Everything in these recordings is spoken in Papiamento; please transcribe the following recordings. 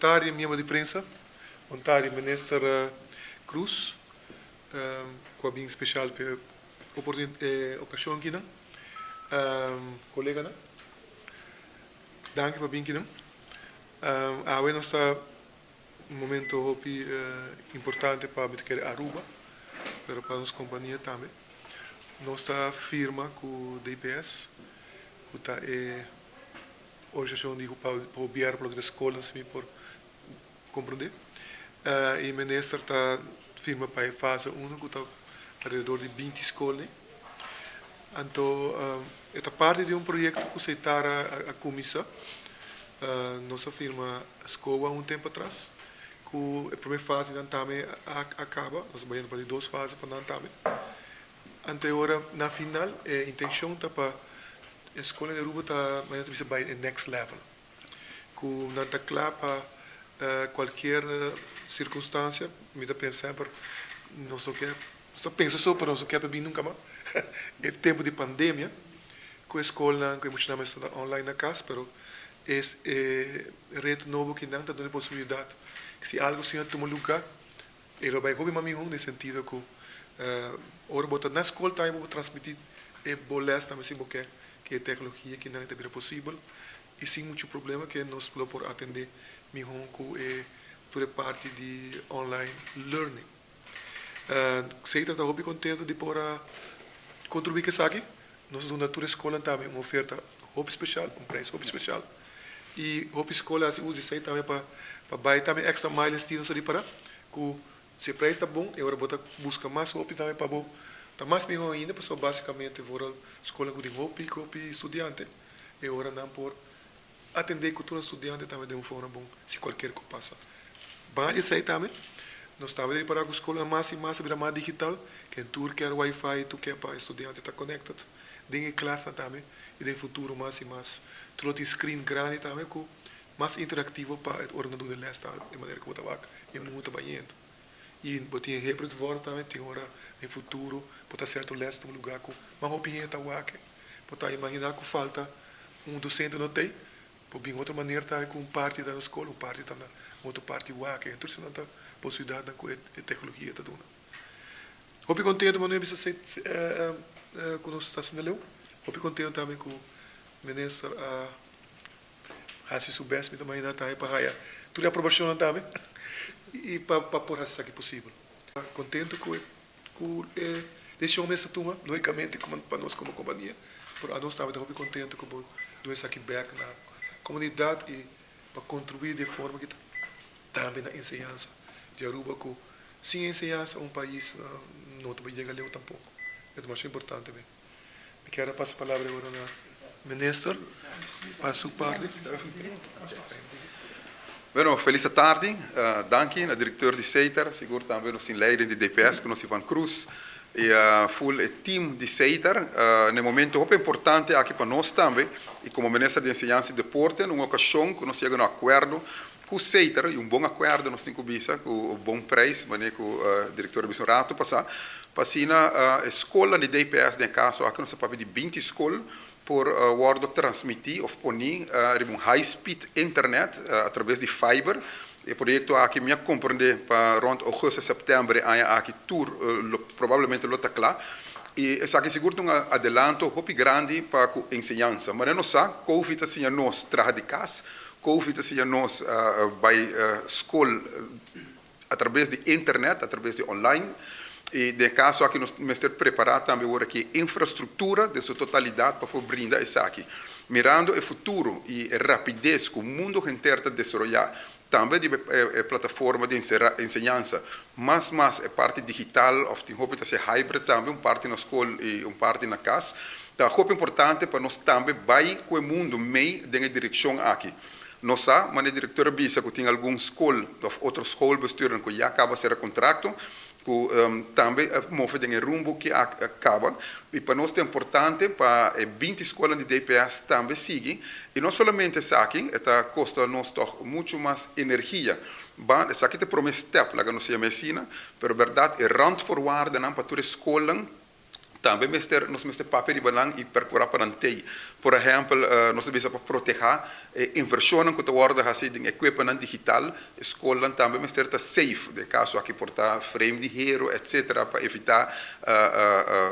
Bon tardi, miembro di prensa. Bon tardi, Minister Croes, cu a bin special pa e ocasion akinan. Coleganan, danki pa bin akinan. Awe nos ta un momento hopi importante pa mi ta kere Aruba, pero pa nos compania tambe. Nos ta firma cu DPS, cu ta e organisacion di pa gobierno pa loke ta scolnan si mi por comprende. E minister ta firma pa e fase uno cu ta alrededor di 20 scolnan. Anto e ta parti di un proyecto cu Setar a cuminsa. Nos a firma SCOA un tempo atras, cu e prome fase nan tambe a caba. Nos a bayendo pa di dos fase pa nan tambe. Anto e ora na final e intencion ta pa e scolnan di Aruba ta manera ta bisa bay e next level. Cu nan ta cla pa cualkier circunstancia. Mi ta pensa semper nos no ke, nos ta pensa so pero nos no ke pa bin nunca mas e tempo di pandemia cu e scolnan cu e muchanan mester ta online na cas, pero e red nobo ki nan ta duna e posibilidad si algo asina tuma lugar e lo bay hopi mas miho den sentido cu ora bo ta na scol tambe bo por transmiti e bo les tambe si bo ke cu e tecnologia ki nan ta bira posibel y sin mucho problema ke nos lo por atende miho cu e tur e parti di online learning. Setar ta hopi contento di por a contribui cu esaki. Nos a duna tur e scolnan tambe un oferta hopi special, un prijs hopi special. Y hopi scol a haci uso di esey tambe pa bay tambe extra mile en nos a ripara cu si e prijs ta bon e ora bo ta busca mas hopi tambe pa bo ta mas miho ainda pasobra basicamente vooral scolnan cu tin hopi hopi studiante e ora nan por atende cu tur nan studiante tambe den un forma bon si cualkier cu pasa. Ban esey tambe nos tambe ta ripara cu scolnan mas y mas a bira mas digital, ken tur kier wifi, tur kier pa e studiante ta connected den e klasnan tambe y den futuro mas y mas tur lo tin screen grandi tambe cu mas interactivo pa e ora nan duna les tambe di manera cu bo ta wak e mundo ta bayendo y bo tin e hybrid vorm tambe tin ora den futuro bo ta cierto les den un lugar cu mas hopi hende ta wak. Bo ta imagina cu falta un docente no t'ey, por bin otro manera tambe cu un parti ta na scol, un parti ta na un otro parti wak. Entonces nan ta posibilidadnan cu e tecnologia ta duna. Hopi contento mano bisa cu nos ta haciendo leu. Hopi contento tambe cu minister a haci su best, mi ta imagina tambe pa haya tur e aprobacionnan tambe y pa por haci esaki posibel. Contento cu Cu e decision mester tuma, logicamente como pa nos como compania, pero anos tambe ta hopi contento cu bo duna esaki bek na comunidad y pa contribui di e forma ki tambe na enseñansa di Aruba cu sin enseñansa un pais no ta por yega leu tampoco. E ta masha importante mi. Mi kier a pasa palabra awor na minister pa su parti. Bueno, felis atardi. Danki na directeur di Setar, sigur tambe nos tin leiding di DPS cu nos Ivan Cruz y full e team di Setar. Na e momento hopi importante aki pa nos tambe y como Minister di Enseñansa y Deporte na un ocasion cu nos yega na un acuerdo cu Setar y un bon acuerdo nos tin cu bisa cu bon prijs manera cu director a bisa un rato pasa pa asina e scolnan di DPS den e caso aki nos a papia di 20 scol por wordo transmiti of poni riba un high speed internet a traves di fiber. E proyecto aki mi a comprende pa rond augustus, september e aña aki tur lo probablemente lo ta cla y esaki sigur ta un adelanto hopi grandi pa cu enseñansa. Manera nos sa covid a siña nos traha di cas, covid a siña nos bay scol a traves di internet, a traves di online y den e caso aki nos mester prepara tambe ora ki e infrastructura den su totalidad pa por brinda esaki. Mirando e futuro y e rapidez cu mundo henter ta desaroya tambe riba e plataforma di enseñansa, mas mas e parti digital of tin hopi ta haci hybrid tambe, un parti na scol y un parti na cas, ta hopi importante pa nos tambe bay cu e mundo mey den e direccion aki. Nos sa, manera e director a bisa, cu tin algun scol of otro schoolbestuurnan cu ya caba cera contracto, cu tambe a move den e rumbo ki a caba. Y pa nos ta importante pa e 20 scolnan di DPS tambe sigui. Y no solamente esaki, e ta costa nos toch mucho mas energia. Ba, esaki ta e prome step, laga nos yama asina, pero berdad e randvoorwaardennan pa tur e scolnan. Tambe mester nos mester papia riba nan i perkurá pa nan tei. Por ehèmpel, nos ta bisa pa protehá e invershonnan ku ta wòrdu hasi den ekuiponan digital. E skolnan tambe mester ta safe, den e kaso aki por ta frame di heru etsetera pa evitá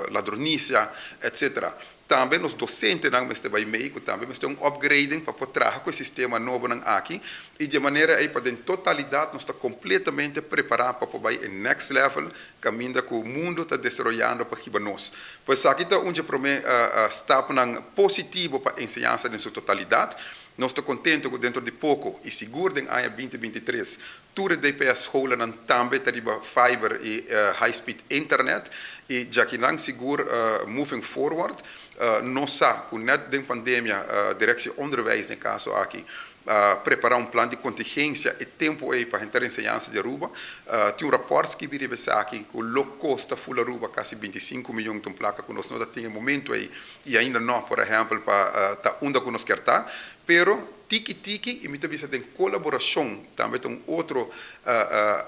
ladronisia etsetera. Tambe nos dosentenan mester bai mei ku tambe mester un upgrading pa por traha ku e sistema nobonan aki i di e manera ei pa den totalidat nos ta kompletamente prepará pa por bai e next level kaminda ku mundu ta desaroyando pa hiba nos. Pues esaki ta un dje promé stapnan positivo pa enseñansa den su totalidat. Nos ta kontento ku dentro di poko i sigur den aña 2023 tur e DPS skolanan tambe ta riba fiber i high speed internet i djakinan sigur moving forward nos sa ku nèt den pandemia Directie Onderwijs den e kaso aki a prepará un plan di kontingensia e tempu ei pa henter enseñansa di Aruba. Tin un rapòrt skibi riba esaki ku lo kosta ful Aruba kasi 25 miyon ta un plaka ku nos no ta tin e momentu ei i ainda no por ehèmpel pa ta unda ku nos kier ta. Pero tiki tiki i mi ta bisa den kolaborashon tambe ta un otro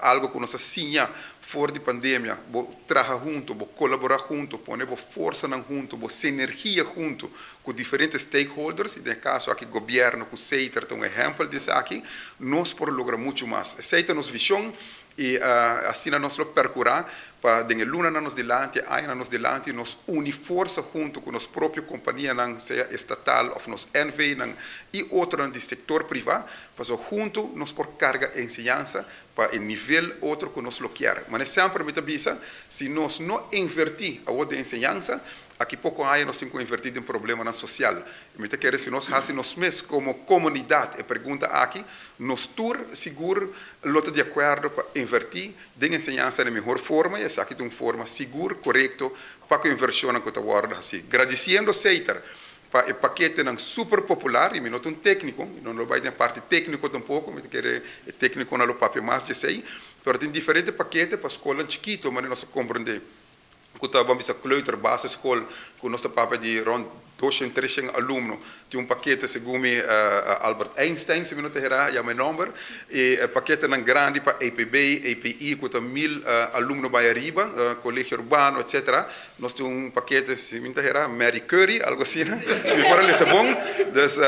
algu ku nos a siña for di pandemia, bo traha huntu, bo kolaborá huntu, pone bo forsanan huntu, bo sinergia huntu ku diferente stakeholders, i den e kaso aki gobièrnu ku Seiter ta un ehèmpel di esaki, nos por logra muchu mas. Esei ta nos vishon i asina nos lo perkurá pa den e lunanan nos dilanti, e añanan nos dilanti, nos uni forsa huntu ku nos propio kompanianan, sea estatal òf nos NVnan i otronan di sektor privá, pasobra huntu nos por karga e enseñansa pa e nivel otro ku nos lo kier. Manera semper mi ta bisa, si nos no invertí awor den enseñansa, Aki poko aña nos tin ku invertí den problemanan sosial. I mi ta kere si nos hasi nos mes komo komunidat e pregunta aki, nos tur sigur lo ta di akuerdo pa invertí den enseñansa na e mihor forma i esaki ta un forma sigur korekto pa ku invershonnan ku ta wòrdu hasí. Gradisiendo Seiter pa e paketenan super popular, i mi no ta un tékniko, mi no lo bai den e parti tékniko tampoko, mi ta kere e téknikonan lo papia mas di esei, pero tin diferente pakete pa skolnan chikito manera nos a komprendé. Ku ta ban bisa kleuter, basisschool, ku nos ta papia di rond 200, 300 alumno. Tin un pakete segun mi Albert Einstein, si mi no ta hera, yama e nomber. E paketenan grandi pa EPB, EPI ku ta 1000 alumno bai ariba, Colegio Urbano, etcetera. Nos tin un pakete, si mi no ta hera, Marie Curie, algo asina, si mi por a lesa bon. Dus,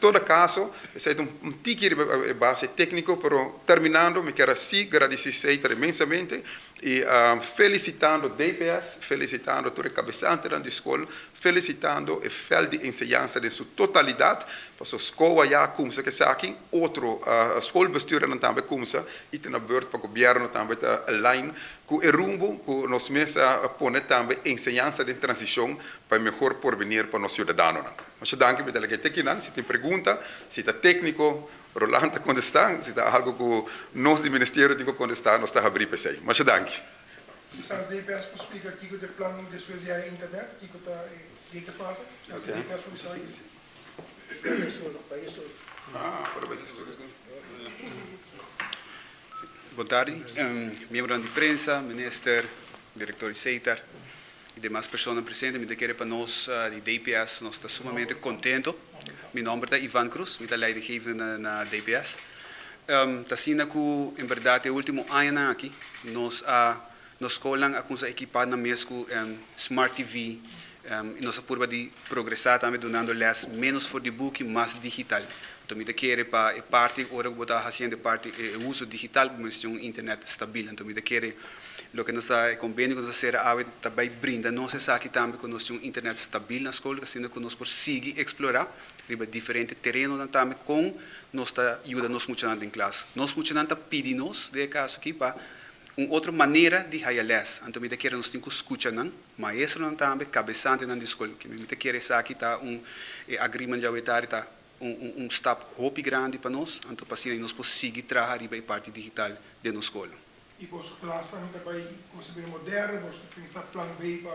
todo kaso, esei ta un tiki riba e base tékniko, pero terminando mi kier a si gradisí Seiter inmensamente. I felisitando DPS, felisitando tur e kabesantenan di skol, felisitando e vèlt di enseñansa den su totalidat, pasobra SCOA ya a kumsa ku esaki, otro skolbestuurnan tambe a kumsa i ta na bùrt pa gobièrnu tambe ta align ku e rumbo ku nos mes a pone tambe enseñansa den transishon pa e mehor porvenir pa nos siudadanonan. Masha danki mi ta laga e tekinan, si tin pregunta, si ta tékniko, Roland ta kontestá, si ta algu ku nos di ministerio tin ku kontestá, nos ta habrí pa esei. Masha danki. Kisas DPS por splika kiko ta e plan despues di haya internet, kiko ta e siguiente fase? Kisas DPS por bisa aki. Bon tardi, miembronan di prensa, minister, director di Setar y demas personanan presente. Mi ta kere pa nos di DPS nos ta sumamente contento. Mi nomber ta Ivan Cruz, mi ta leidinggevende na DPS. Ta asina cu en berdad e ultimo añanan aki nos a nos scolnan a cuminsa equipa nan mes cu smart TV y nos a purba di progresa tambe dunando les menos for di buki mas digital. Anto mi ta kere pa e parti ora cu bo ta haciendo e parti e uso digital bo mester un internet stabil. Anto mi ta kere loke nos ta e convenio cu nos a cera awe ta bay brinda nos esaki tambe cu nos tin un internet stabil na scol asina cu nos por sigui explora riba diferente terenonan tambe con nos ta yuda nos muchanan den klas. Nos muchanan ta pidi nos den e caso aki pa un otro manera di haya les. Anto mi ta kere nos tin cu scucha nan. Maestronan tambe, kabesantenan di skol. Kimen mi ta kere esaki ta un e agreement djawe tari ta un un un stap hopi grandi pa nos, anto pa asina nos por sigui traha riba e parti digital den nos skolnan. I boso klasnan ta bai kumsa bira moderno, boso ta pensa plan B pa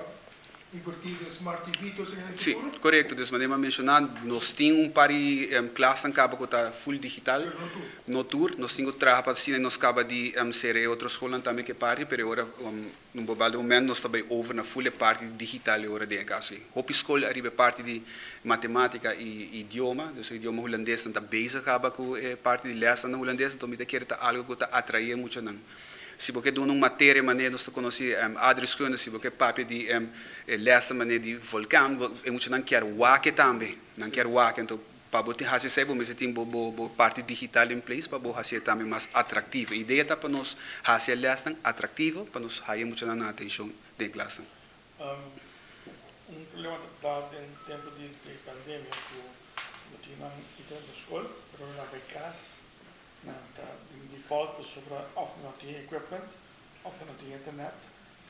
invertí den smart TV tur esaki den Sí, futuro? korekto. Dus manera mi a menshoná, nos tin un par di klasnan kaba ku ta full digital. Pero no tur. No tur. Nos tin ku traha pa asina nos kaba di sera e otro skolnan tambe ku e parti, pero e ora Nun bobal di moment nos ta bay over na full e parti di digital e ora den e caso ey. Hopi scol ariba e parti di matematica y idioma, dus e idioma Hulandes nan ta bezig caba cu e parti di lesnan na Hulandes, enton mi ta kere ta algo cu ta atrae muchanan. Si bo ke duna un materia manera nos ta konosí aardrijkskunde, si bo ke papia di e lèsnan manera di volkan, bo e muchanan kier wak e tambe. Nan kier wak e. Anto pa bo hasi esei bo mester tin bo bo parti digital in place pa bo hasi e tambe mas atraktivo. E idea ta pa nos hasi e lèsnan atraktivo pa nos haya e muchanan nan atenshon den klasnan. Un problema ta den tempu di pandemia ku no tin nan internet na skol, pero nan bai kas nan ta den default pasobra òf nan no tin equipment òf nan no tin internet,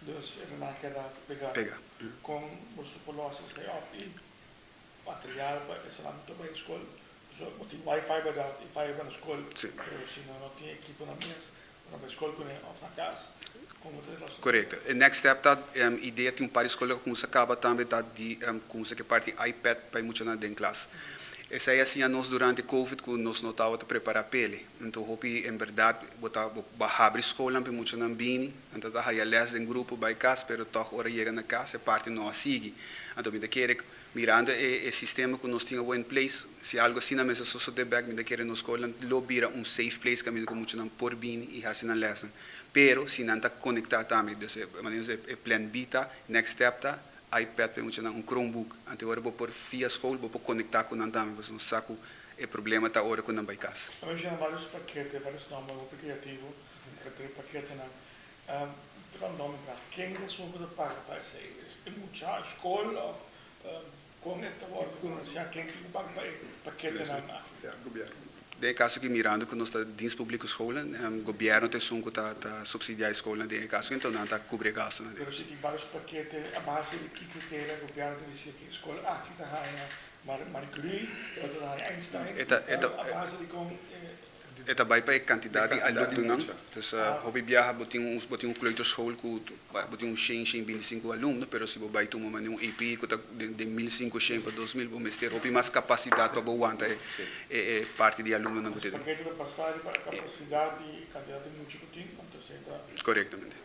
dus e nan a keda pegá. Kon boso por los esei òf i material pa esnan ta bai skol? Pasobra bo tin wifi bèrdat i fiber na skol, pero si nan no tin ekipo nan mes pa nan bai skol kuné òf na kas, kon bo ta los esei? Korekto. E next step ta idea tin un par di skol ku kumsa kaba tambe ta di kumsa ku e parti ipad pa e muchanan den klas. Esei a siña nos durante covid ku nos no tabata prepará p'ele. Anto hopi en bèrdat bo ta bo habri skolnan pa e muchanan bini, nan ta ta haya lès den grupo bai kas pero tòg ora yega na kas e parti no a sigui. Anto mi ta kere mirando e e sistema ku nos tin awor in place, si algu asina mester sosodé bèk mi ta kere nos skolnan lo bira un safe place kaminda ku muchanan por bini i hasi nan lèsnan. Pero si nan ta konektá tambe, dus e manera e plan B ta, next step ta, iPad pa e muchanan, un Chromebook. Anto ora bo por fia school, bo por conecta cu nan tambe, pasobra nos sa cu e problema ta ora cu nan bay cas. A menciona varios pakete, varios nomber hopi creativo pa e paketenan. Pero un nomber vraag, ken ta esun cu ta paga pa esey? E mucha, e school of con e ta wordo financia? Ken tin cu paga pa e paketenan aki? Ja, gobierno. Den e caso aki mirando cu nos ta dienst publico scholen, gobierno ta esun cu ta subsidia e scolnan den e caso aki, enton nan ta cubri e gastonan. Pero si tin varios pakete a base di ki criteria gobierno ta dicidi ki scol aki ta haya Marie Curie, e otro ta haya Einstein, a base di con e. E ta bai pa e kantidat di alumnonan. Dus hopi biaha bo tin un bo tin un kleuterschool ku bo tin un shen, shen binti sinku alumno, pero si bo bai tuma manera un EPI ku ta den 1500 pa 2000 bo mester hopi mas kapasidat pa bo wanta e e parti di alumnonan ku tin. Paske ta basa riba e kapasidat di kantidat di mucha ku tin, anto esei ta. Korektamente.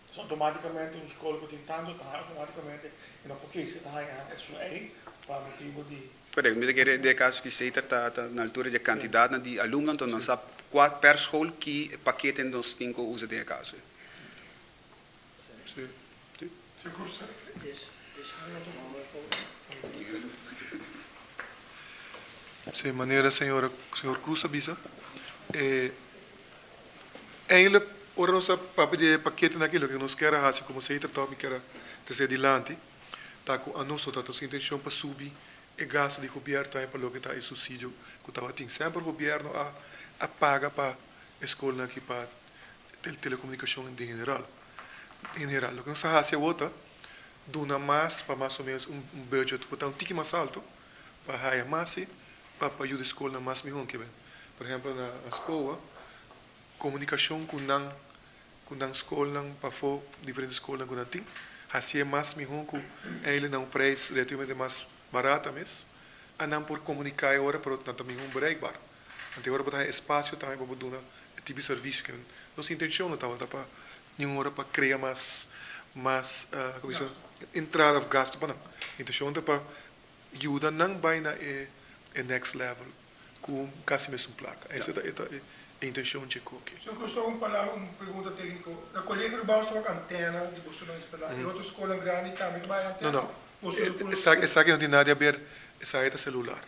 Dus outomatikamente un skol ku tin tantu ta haña outomatikamente e no por kis e ta haña esun ei pa motibu di. Korekto, mi ta kere den e kaso ki Seter ta ta na altura di e kantidatnan di alumno, anto nan sa kua per skol ki pakete nos tin ku usa den e kaso ei. Si, manera señora señor Cruz a bisa, e Eindelijk, ora nos ta papia di e paketenan aki, loke nos kier a hasi komo Seter tòg mi kier a trese dilanti, ta ku anos no ta nos intenshon pa subi e gasto di gobièrnu tambe pa loke ta e supsidio ku tabatin. Semper gobièrnu a a paga pa e skolnan aki pa telekomunikashon den general. En general, loke nos ta hasi awor ta duna mas pa mas o menos un budget ku ta un tiki mas alto pa haya mas si pa pa yuda e skolnan mas mihó ke ben. Por ehempel na Ascoa, komunikashon ku nan ku nan skolnan pafó, diferente skolnan ku nan tin, hasié mas mihó ku eile na un preis relativamente mas barata mes, a nan por komuniká e ora pero nan ta mihó bereikbaar. Anto e ora bo ta haña espasio tambe pa bo duna e tipo di servisio ke nos intenshon no tabata pa niun ora pa krea mas mas komo bisa entrada òf gasto pa nan. Intenshon ta pa yuda nan bai na e next level. Ku kasi mesun plaka. Esa ta e intencion dje koki. Señor Cruz, un palabra, un pregunta técnico. Na Colegio Urbano sta wak antena di boso lo instala. E otro scolnan grandi tambe ta bai antena? No, no. Esaki no tin nada di haber. Esaki ta celular.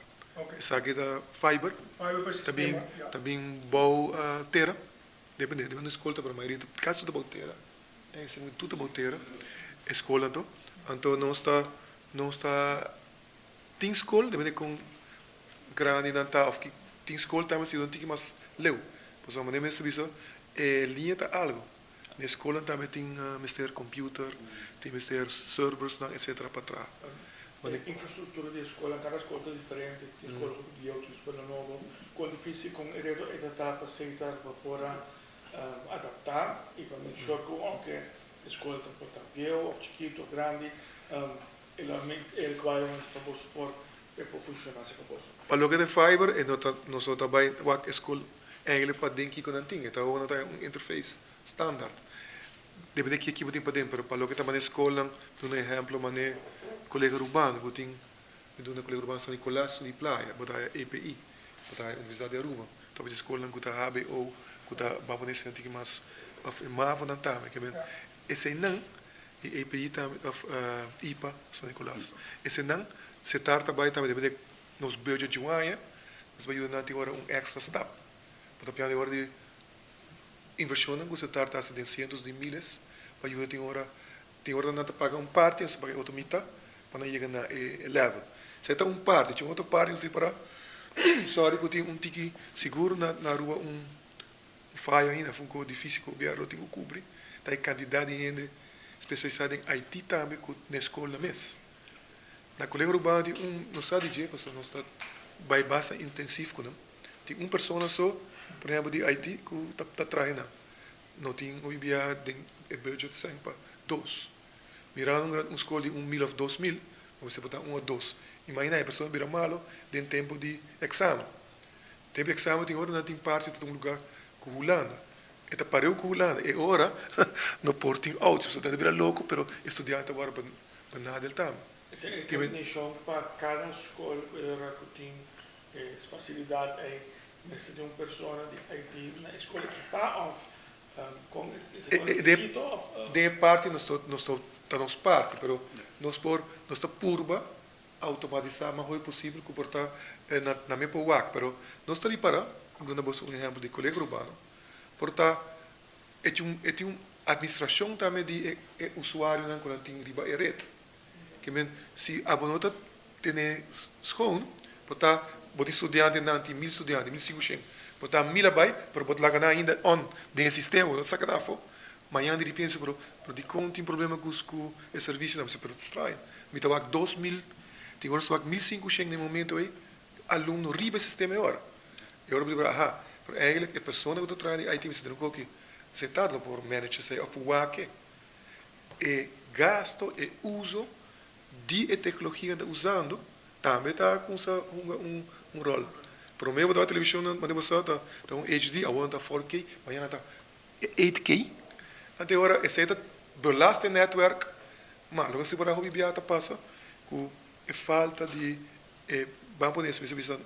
Esaki ta fiber. Fiber pa e sistema, ya. Ta bin bou tera. Depende, depende di scol ta, pero mayoria kasi tur ta bou tera. Tur ta bou tera, e scol anto. Anto nos ta, nos ta Tin skol, depende kon grandi nan ta of ki tin skol tambe si un tiki mas leu. Pasobra manera mi a bisa e liña ta algo. Den skolnan tambe tin mester computer, tin mester serversnan etcetera pa traha. E infrastruktura di e skolnan, kada skol ta diferente, tin skol hopi bieu, tin skolnan nobo. Kon difisil kon e reto e ta ta pa seita pa por a adapta i pa make sure ku ounke e skol ta por ta bieu of chikitu of grandi, E lo meet e requirements pa boso por e por funciona cerca boso. Pa loke ta e fiber e no ta nos no ta bai wak e school eigenlijk pa den kiko nan tin e ta hoga nan ta un interface standaard depende ki ekipo tin paden pero pa loke ta mane scolnan duna ehemplo mane Colegio Arubano ku tin mi duna Colegio Arubano San Nicolas di Playa bo ta haya EPI bo ta haya Universidad di Aruba topi di scolnan ku ta hbo ku ta ban pone esei un tiki mas. Of e mavonan tambe ke men eseinan i EPI tambe of ipa San Nicolas eseinan setar ta bai tambe depende di nos budget di un aña nos bai yuda nan tin ora un extra stap bo ta piensa di ora di invershonnan ku setar ta hasi den sientos di miles pa yuda tin ora tin ora nan ta paga un parti nos ta paga e otro mita pa nan yega na e level esei ta un parti tin otro parti nos ripara sorry ku tin un tiki sigur na Aruba un Un fayo ainda of un koe difísil ku gobièrnu lo tin ku kubri ta e kantidat di hende spesialisá den IT tambe ku na e skolnan mes. Na Kolegio Urbano tin un, nos sa di dje pasobra nos ta bai basta intensif ku nan, tin un persona so por ehèmpel di IT ku ta ta traha nan. No tin hopi bia den e budget sèn pa dos. Mirando un un skol di un mil of 2000, bo mester por ta un of dos. Imaginá e persona bira malo den tempu di eksamen. Tempu di examen tin ora nan tin parti ta un lugar ku Hulanda. E ta pareu ku Hulanda. E ora no por tin auto. So nan ta bira loko pero e studiante ta wòrdu benadel tambe. E definition pa kada skol ku e ora ku tin e fasilidat ei mester tin un persona di IT na e skol ekipá òf kon e rekisito òf? Den e parti nos ta ta nos parti pero nos por nos ta purba Automatisá mas hopi posibel ku por ta na na mi por wak, pero nos ta ripará, mi duna boso un ehèmpel di Kolegio Urbano, por ta e tin un e tin un atministrashon tambe di e e usuarionan ku nan tin riba e ret. Ke men si abo no ta tene schoon, por ta bo tin studiantenan tin mil studiante, 1500, bo ta mil a bai, pero bo ta laga nan ainda on den e sistema, bo no ta saka nan afó, Mañan di ripiente pero pero dikon tin problema ku ku e servisionan? Mi si pero straño mi ta wak 2000 tin ora su wak 1500 den e momento ei alumno riba e sistema e ora e ora bo di aha pero eigenlijk e persona ku ta traha di IT mester tene un koki seta lo por manage esei of wak e e gasto e uso di e teknologia nan ta usando tambe ta kumsa hunga un un ròl. Promé bo ta wak televishon nan manera bo sa ta ta un HD awor nan ta 4K mañana ta 8K. Anto e ora esei ta belast e netwerk, ma loke si por a hopi bia ta pasa ku e falta di e ban pone esei bisa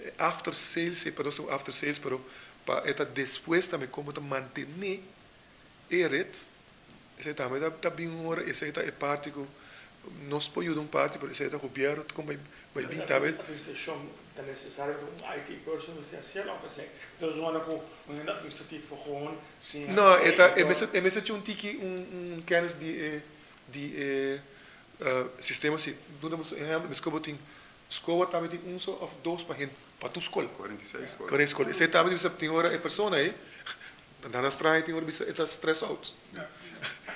e after sales, e pa nos ta un after sales pero pa e ta despues tambe kon bo ta mantene e ret esei tambe ta bin un ora esei ta e parti ku Nos por yuda un parti pero esei ta gobierno ta kon bai bai bin tambe. Administracion ta necesario ta un IT person mester haciel of esei ta zona cu un hende administrativo gewoon sin No e ta e mester e mester tin un tiki un un kennis di e di e sistema si duna bo ehempel mi sco bo tin scoa tambe tin un so of dos pa hende pa tur scol. 46 scol. 46 scol esei tambe di bisa tin ora e persona ei ta na straño tin ora bisa e ta stress out.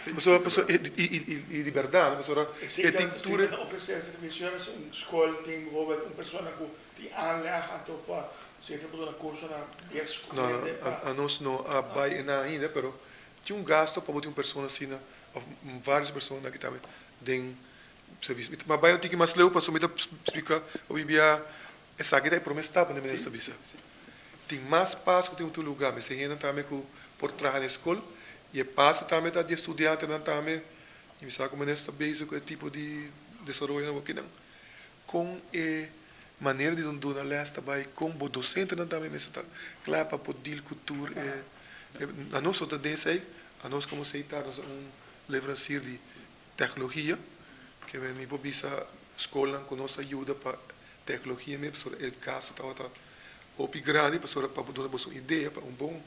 Pasobra, pasobra, i, i, i, i di bèrdat, pasobra e tin tur e. Si ta ofresé servisio na un skol tin bijvoorbeeld un persona ku tin aanleg anto pa si ta por duna kurso na dies No, no, anos no a bai enan ainda, pero tin un gasto pa bo tin un persona asina òf vários persona aki tambe den servisio. Mi ta bai un tiki mas leu pasobra mi ta splika hopi bia esaki ta e promé stap manera mi ta bisa. Tin mas pas ku tin otro lugá. Mester hende tambe ku por traha na e skol i e paso tambe ta di e studiantenan tambe. I mi sa ku minister ta bezig ku e tipo di desaroyonan wokinan. Kon e manera di duna lès ta bai, kon bo dosentenan tambe mester ta kla pa por deal ku tur e Anos no ta den esei, anos komo Setar nos ta un leverancier di teknologia ke mi por bisa skolnan ku nos a yuda pa teknologia mes pasobra e gasto tabata hopi grandi pasobra pa bo duna boso un idea pa un bon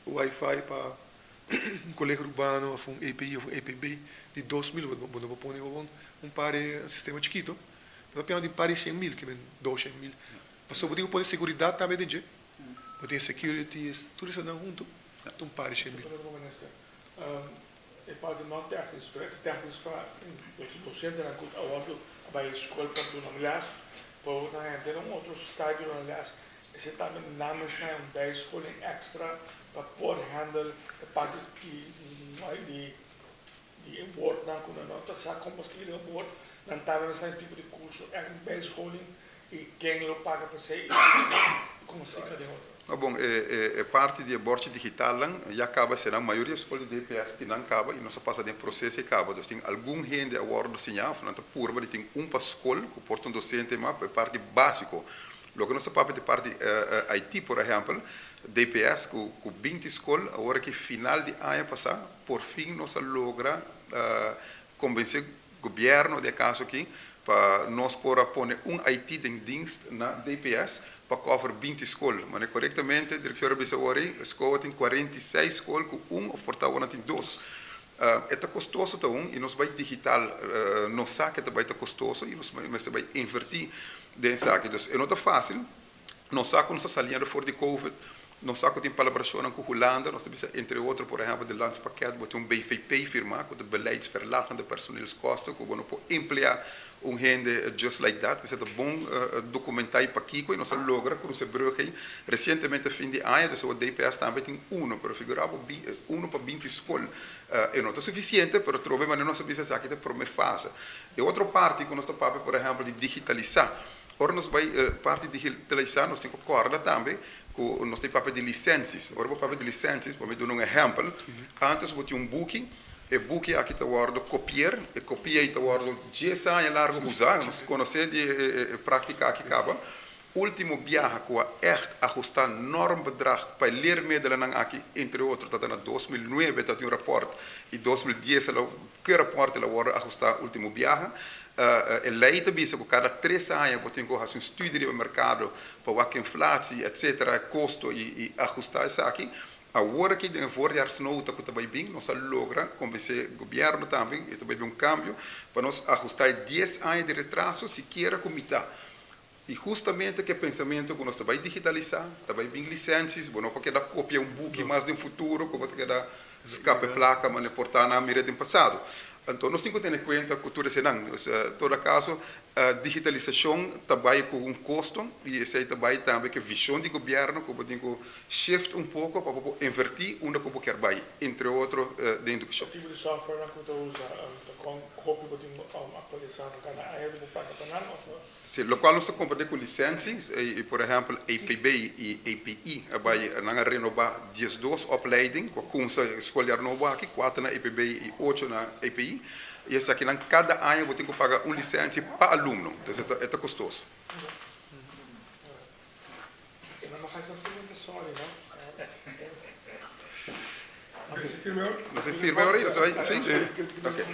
wifi pa un colegio urbano of un EPI of un EPB di 2000 bo no por pone gewoon un par di sistema chikito bo ta piensa di un par di 100.000 ke men 200.000 pasobra bo tin ku pone seguridad tambe den dje bo tin security tur esnan hunto ta un par di 100.000. E parti no tèknis, pero e ta tèknis pa dosentenan ku a wòrdu a bai skol pa duna un lès, por nan henter un otro style di duna lès. Esei tambe nan mester haña un bijscholing èkstra pa por handle e parti di di e wòrdnan ku nan no ta sa kon pa skibi den un wòrd. Nan tambe mester haña un tipo di kurso, bijscholing I ken lo paga pa esei i komo splika den otro? No bon, e parti di e borchi digitalnan ya kaba esei nan mayoria skol di DPS tin nan kaba i nos a pasa den e proseso ei kaba. Dus tin algun hende a wòrdu siñá òf nan ta purba di tin un pa skol ku por ta un dosente mas pa e parti básiko. Loke nos ta papia di parti IT por ehèmpel. DPS ku ku 20 skol. Awor aki final di aña pasá por fin nos a logra konvensé gobièrnu di e kaso aki pa nos por a pone un IT den dienst na DPS pa cover 20 skol. Mane korektamente direktor a bisa awor ei, SCOA tin 46 skol ku un òf por ta awor nan tin dos. E ta kostoso ta un i nos bai digital, nos sa ku e ta bai ta kostoso i nos mester bai invertí den esaki. Dus e no ta fásil. Nos sa ku nos ta saliendo for di covid, nos sa ku tin palabrashonnan ku Hulanda, nos ta bisa entre otro por ehèmpel di landspakket bo tin un BVP firmá ku ta beleidsverlagende personeelskosten ku bo no por empleá un hende just like that. Mester ta bon dokumentá i pakiko i nos a logra krusa e brug ei resientemente fin di aña, dus awor DPS tambe tin uno, pero figurá bo uno pa 20 skol e no ta sufisiente, pero trobe manera nos a bisa esaki ta e promé fase. E otro parti ku nos ta papia por ehèmpel di digitalisá. Ora nos bai parti digitalisá nos tin ku kòrda tambe ku nos tin papia di lisensis. Ora bo papia di lisensis, bo mi duna un ehèmpel, ántes bo tin un buki, e buki aki ta wòrdu kopier, e kopia ei ta wòrdu dies aña largu usá, nos konosé di e práktika aki kaba. Último biaha ku a ègt ahustá normbedrag pa e leermiddelennan aki, entre otro, tabata na 2009 tabatin un rapòrt i 2010 el a Ke rapòrt el a wòrdu ahustá último biaha? E lei ta bisa ku kada tres aña bo tin ku hasi un studi riba merkado pa wak inflatie, etsetera, e kosto i ahustá esaki. Awor aki den e voorjaarsnota ku ta bai bin nos a logra konvensé gobièrnu tambe i ta bai bin un kambio pa nos ahustá e dies aña di retraso sikiera ku mitá. I hustamente ku e pensamentu ku nos ta bai digitalisá, ta bai bin lisensies, bo no por keda kopia un buki mas den futuro ku bo ta keda skapa e plaka manera por ta nan a mira den pasado. Anto nos tin ku tene kuenta ku tur esenan. Dus todo akaso digitalisashon ta bai ku un kosto i esei ta bai tambe ku e vishon di gobièrnu ku bo tin ku shift un poko pa bo por invertí unda ku bo kier bai, entre otro den edukashon. E tipo di softwarenan ku bo ta usa ta kon hopi bo tin aktualisá nan kada aña bo paga pa nan òf? Si, lokual nos ta kompartí ku lisensi, i por ehèmpel EPB i EPI a bai, nan a renobá 12 opleiding ku a kumsa e skoljaar nobo aki, kuater na EPB i ocho na EPI, i esakinan kada aña bo tin ku paga un lisensi pa alumno, entonces e ta kostoso. Nos a firma ahora? Si? Ok.